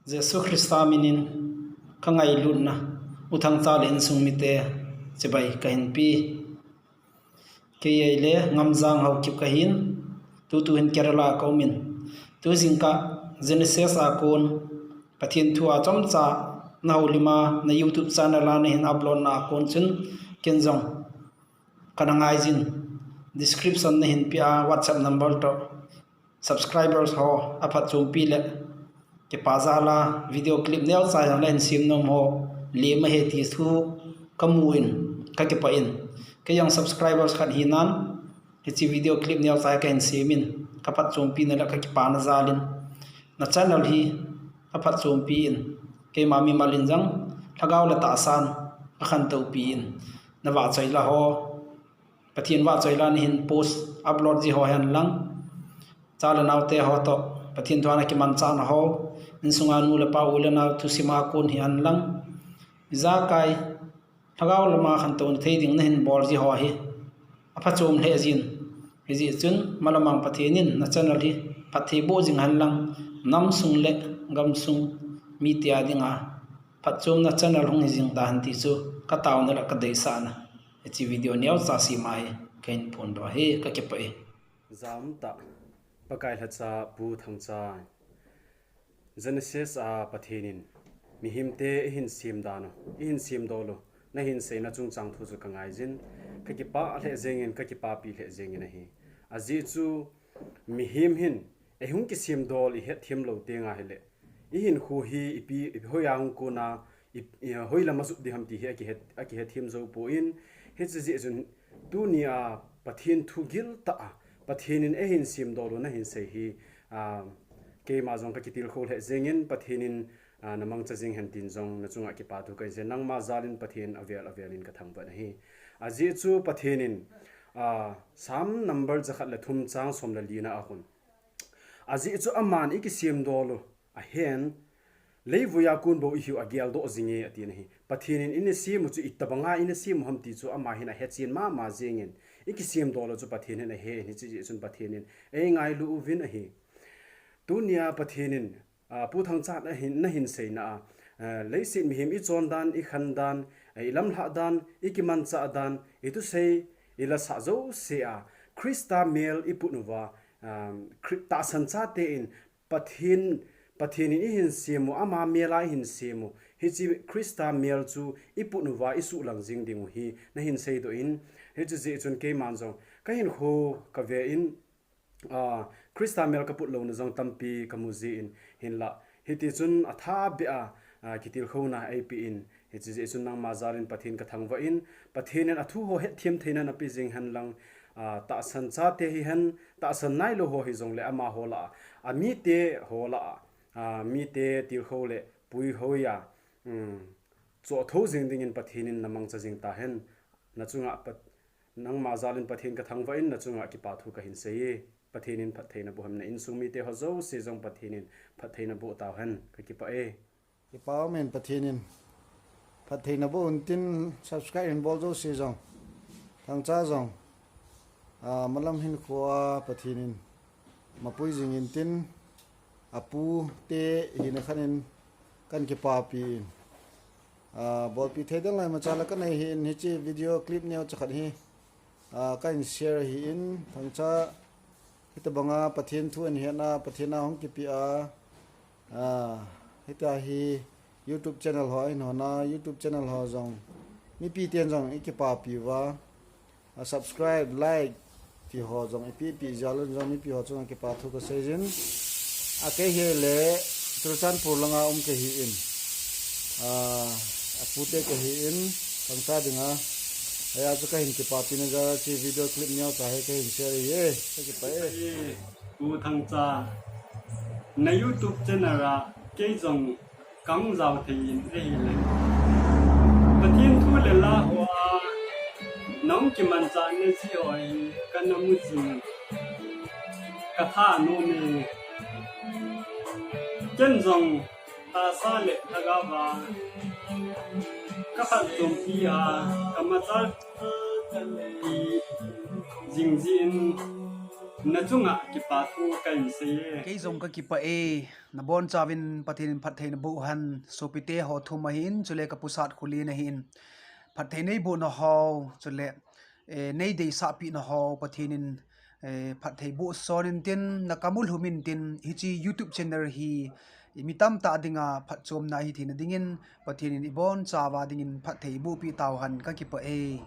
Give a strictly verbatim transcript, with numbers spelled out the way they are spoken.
Jesu Christa minin ka ngailutna, U Thangcha le insung mite chibai kahin pe. Kei ahile Ngamjang Haokip kahin, tutu hin Kerala a ka umin. Tu jingkah Genesis a kon, Pathen thu a chomcha na houlim a, na YouTube channel a nahin upload na a kon chun, ken jong kana ngaijin, description nahin pe a WhatsApp number toh, subscribers ho aphatchompi le kipa jal a video clip neocha jong nahin sem nom ho lem ahi ti thu kamu in, kakipah in. Kei jong subscribers khat hinan, hiche video clip neocha kahin sem in, kaphatchompina le kakipana jal in, na channel hi aphatchompi in, keima mimal in jong lhagao le tahsan akhantou pi in, na vahchoi la ho, Pathen vahchoi la nahin post upload ji ho hen lang, cha le naote ho toh Pathen thu a na kimanchahna ho, insunga nu le pa, u le nao thusim a kon hi hen lang, ijakai lhagao lama khantouna thei ding nahin bol ji ho hi aphachom lheh jin. Hijeh chun malamang Pathen in na channel hi phatthei boh jing hen lang, nam sung le gam sung mite a dinga phatchomna channel hung hi jing tahen ti chu ka taona le ka deisahna. Hiche video neocha sem a hi kahin phondoh ahi, kakipah e. Jamtah, Pakai lhacha Pu Thangcha. Genesis a Pathen in mihemte eihin sem dan u, eihin semdol u, nahin seina chungchang thu chu ka ngaijin, kakipah lheh jengin, kakipapi lheh jengin ahi. Ajeh chu mihem hin eihung kisemdol ihetthem lou teng ahile, ihinkho hi ipi, ipi hoiya hung kon a, i, i, hoilam a jot ding ham ti hi akihet, akihetthem jou poi. Hiche jeh chun tunia Pathen thu giltah a Pathen in eihin semdol u nahin sei hi, a, keima jong kakitilkhou lheh jengin, Pathen in, a, na mangcha jing hen tin jong na chunga kipa thu kahin sei, nangma jal in Pathen avel avel in ka thangvah ahi. Ajeh chu Pathen in, a, Psalm number jakhat le thum chang som le lina a kon, ajeh chu aman ikisemdol u ahen, leivui a kon bou ihiu ageldoh jinge, ati ahi. Pathen in eina sem u chu itobanga eina sem u ham ti chu ama hin ahechen mama jengin, ikisemdol u chu Pathen in ahen, hiche jeh chun Pathen in eingailu uvin ahi. Tunia Pathen in, a, Pu Thangcha nahin, nahin seina a, a, leiset mihem ichon dan, ikhen dan, a, ilamlhah dan, ikimanchah dan, ithusei, ilasah jouse a Christa mel iput uva, a, Chri-, tahsan chate in Pathen, Pathen in eihin sem u, ama mel a eihin sem u, hiche Christa mel chu iput uva isuhlang jing ding u hi nahin seidoh in, hiche jeh chun keiman jong kahinkho kave in, a, Christa mel kaput louna jong tampi kamu jin, hinlah hitichun athah beh a, a, kitilkhouna eipe in, hiche jeh chun nangma jal in Pathen ka thangvah in, Pathen in athu ho hetthem theina napeh jing hen lang, a, tahsan chate hihen, tahsan nailou ho hijongle amaho lah a, amite ho lah a, a, mite tilkhou le puihoi a, um, chohtho jing dingin Pathen in na mangcha jing tahen, na chunga Pat-, nangma jal in Pathen ka thangvah in, na chunga kipa thu kahin sei e. Pathen in phattheina boh hen, na insung mite ho jouse jong Pathen in phattheina boh tauhen, kakipah e. Kipa umin Pathen in phattheina boh untin, subscribe hin bol jouse jong, Thangcha jong, a, malam hinkho a Pathen in mapui jing intin, apute hina khat in kahin kipapi in, a, bolpi thei ding lai macha la kanei hin, hiche video clip neocha khat hi, a, kahin share ahin, Thangcha hitobanga Pathen thu ahin hetna, Pathen a hung kipe a, a, hitia hi YouTube channel ho ahin hon a, YouTube channel ho jong mipi ten jong ikipapi uva, a, subscribe, like ti ho jong ipi ipi jal un jong mipi ho chunga kipa thu kaseijin. A, kei hile Churachandpur langa um kahin, a, apute kahin, Thangcha dinga, hijeh a chu kahin kipapina jal a hiche video clip neocha hi kahin share ahi e, kakipah e. Pu Thangcha, na YouTube channel a kei jong kahung jao thei in ahile, Pathen thu le la ho a nahung kimanchahna jeh ho hi kana mu jin, katha nom e. Ken jong tahsa le lhagao a kaphatchompi a, kamachal pi jing jin, Nachunga kipa thu kahin sei e. Kei jong kakipah e. Nabonchauvin Pathen in phatthei naboh uhen, sopite ho thum ahin, chule kapusat Khullen ahin. Phatthei neiboh nahou, chule, eh, neideisahpeh nahou, Pathen in, eh, phatthei bohson intin, nakam u lhum intin, hiche YouTube channel hi, mi tamtah dinga phatchomna hitheina dingin, Pathen in ibonchauva dingin phatthei bohpeh tauhen, kakipah e.